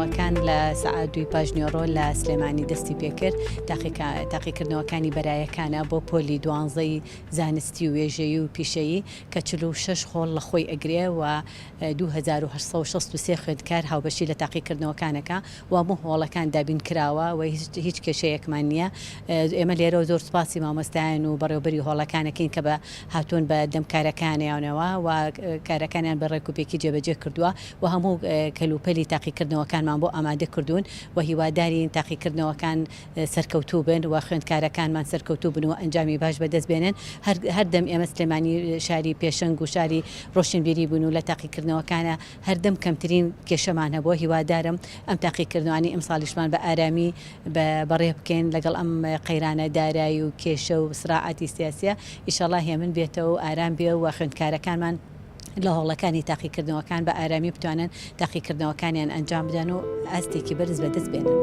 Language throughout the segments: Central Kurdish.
تاقیکردنەوەکان لە سەعات دووی پاش نیوەڕۆ لە سلێمانی دەستی پێکرد، تاقیکردنەوەکانی بەرایەکانە بۆ پۆلی دوانزەی زانستی و وێژەیی و پیشەیی کە 46 هۆڵ لە خۆی ئەگرێ و 2863 خوێندکار هاوبەشی لە تاقیکردنەوەکانەکە و هەموو هۆڵەکان دابین کراوە و هیچ کێشەیەکمان نییە. ئێمە لێرەوە زۆر سوپاسی مامۆستایان و بەڕێوەبەری هۆڵەکان ئەکەین کە بە هاتوون بە دەم کارەکانیانەوە و کارەکانیان بە ڕێکوپێکی جێبەجێ کردووە و هەموو کەلوپەلی تاقیکردنەوەکانمان بۆ ئامادە کردوون و هیوادارین تاقیکردنەوەکان سەرکەوتوو بن و خوێندکارەکانمان سەرکەوتوو بن و ئەنجامی باش بەدەست بێنن. هەر هەردەم ئێمە سلێمانی شاری پێشەنگ و شاری ڕۆشنبیری بووین و لە تاقیکردنەوەکانا هەردەم کەمترین کێشەمان هەبووە، هیوادارم ئەم تاقیکردنەوانەی ئەمساڵیشمان بە ئارامی بەڕێ بکەین لەگەڵ ئەم قەیرانە دارایی و کێشە و سراعاتی سیاسیە ئیشەڵا هێمن بێتەوە و ئارام بێ و خوێندکارەکانمان لە هۆڵەکانی تاقیکردنەوەکان بە ئارامی بتوانن تاقیکردنەوەکانیان ئەنجام بدەن و ئاستێکی بەرز بەدەست بێنن.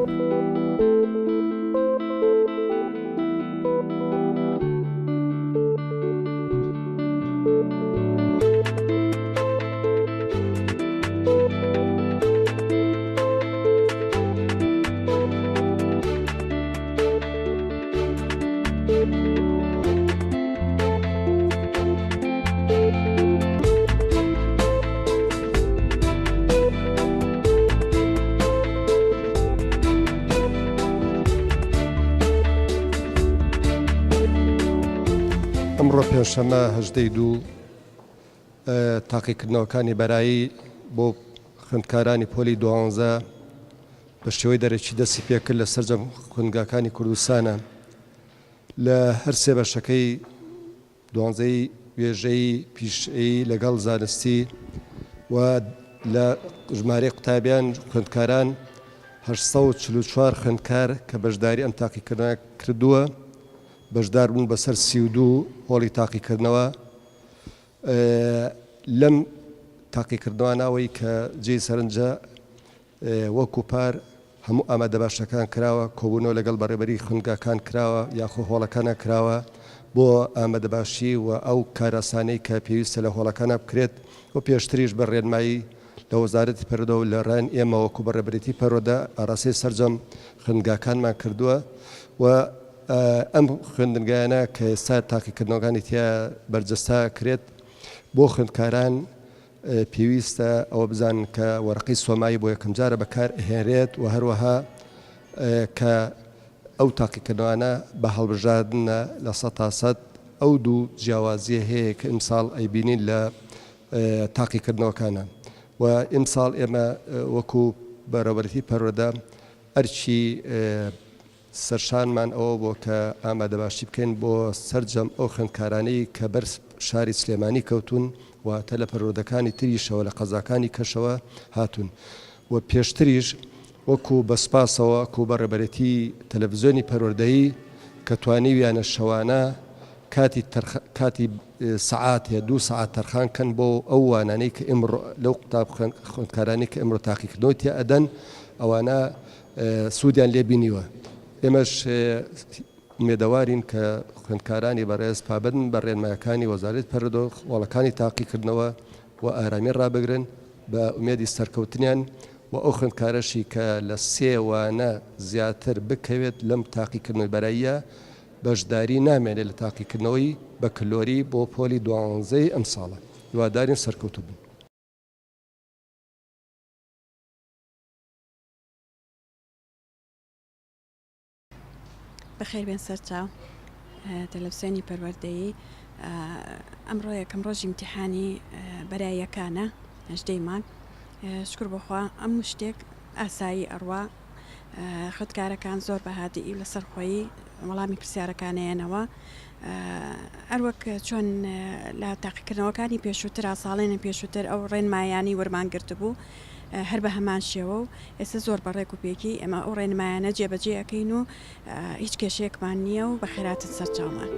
ئەمڕۆ پێنجشەممە هەژدەی دوو تاقیکردنەوەکانی بەرایی بۆ خوێندکارانی پۆلی دوانزە بە شێوەی دەرەکی دەستی پێکرد لە سەرجەم خوێندگاکانی کوردستانە لە هەر سێ بەشەکەی دوانزەی وێژەیی پیشەیی لەگەڵ زانستی و لە ژمارەی قوتابیان خوێندکاران 844 خوێندکار کە بەشداری ئەم تاقیکردنە کردووە بەشدار بوون بەسەر 32 هۆڵی تاقیکردنەوە لەم تاقیکردنەوانە ئەوەی کە جێی سەرنجە وەکو پار هەموو ئامادەباشەکان کراوە، کۆبوونەوە لەگەڵ بەڕێوەبەری خوێندگاکان کراوە یاخۆ هۆڵەکانا کراوە بۆ ئامادەباشی و ئەو کاراسانەی کە پێویستە لە هۆڵەکانا بکرێت و پێشتریش بە ڕێنمایی لە وەزارەتی پەروەردە و لە ڕایەن ئێمە وەکو بەڕێوەبەرێتی پەروەردە ئاراستەی سەرجەم خوێندگاکانمان کردووە و ئەم خوێندنگایانە کە ئێستا تاقیکردنەوەکانی تیا بەرجەستە کرێت بۆ خوێندکاران پێویستە ئەوە بزانن کە وەرەقەی سۆمایی بۆ یەکەمجارە بەکار ئەهێنرێت و هەروەها کە ئەو تاقیکردنەوانە بە هەڵبژاردنە 100% ئەو دوو جیاوازیە هەیە کە ئیمساڵ ئەیبینین لە تاقیکردنەوەکانە و ئیمساڵ ئێمە وەکو بەڕێوەبەرێتی پەروەردە ئەرکی سەرشانمان ئەوە بووە کە ئامادەباشی بکەین بۆ سەرجەم ئەو خوێندکارانەی کە بەر شاری سلێمانی کەوتوون واتە لە پەروەردەکانی تریشەوە لە قەزاکانی کەشەوە هاتوون و پێشتریش وەکو بە سوپاسەوە وەکو بەڕێبەرێتی تەلەفزیۆنی پەروەردەیی کە توانیویانە شەوانە کاتی کاتی سەعاتێ دوو سەعات تەرخان کەن بۆ ئەو وانانەی کە ئیمڕۆ لەو قوتاب خوێندکارانەی کە ئیمڕۆ تاقیکردنەوەی تیا ئەدەن ئەوانە سوودیان لێ بینیوە. ئێمەش ئومێدەوارین کە خوێندکارانی بەڕێز پابەندبن بە ڕێنمایەکانی وەزارەتی پەروەردە و هۆڵەکانی تاقیکردنەوە و ئارامی ڕابگرن بە ئومێدی سەرکەوتنیان و ئەو خوێندکارەشی کە لە سێ وانە زیاتر بکەوێت لەم تاقیکردنەوەی بەراییە بەشداری نامێنێت لە تاقیکردنەوەی بەکلۆری بۆ پۆلی دوانزەی ئەمساڵە. هیوادارین سەرکەوتوو بن. بەخێربێن سەرچاو تەلەفزیۆنی پەروەردەیی ئەمڕۆ یەکەم ڕۆژی امتحانی بەراییەکانە هەژدەی مانگ شکر بۆخوا ئەم شتێک ئاسایی ئەڕوا خوێندکارەکان زۆر بە هادیی و لەسەر خۆیی وەڵامی پرسیارەکانەیەنەوە هەروەک چۆن لە تاقیکردنەوەکانی پێشووترا ساڵێنی پێشووتر ئەو ڕێنمایانەی وەرمان گرتبوو هەر بە هەمان شێوە و ئێستا زۆر بە ڕێک و پێکی ئێمە ئەو ڕێنمایانە جێبەجێ ئەکەین و هیچ کێشەیەکمان نییە و بەخێراتن سەرچاومان.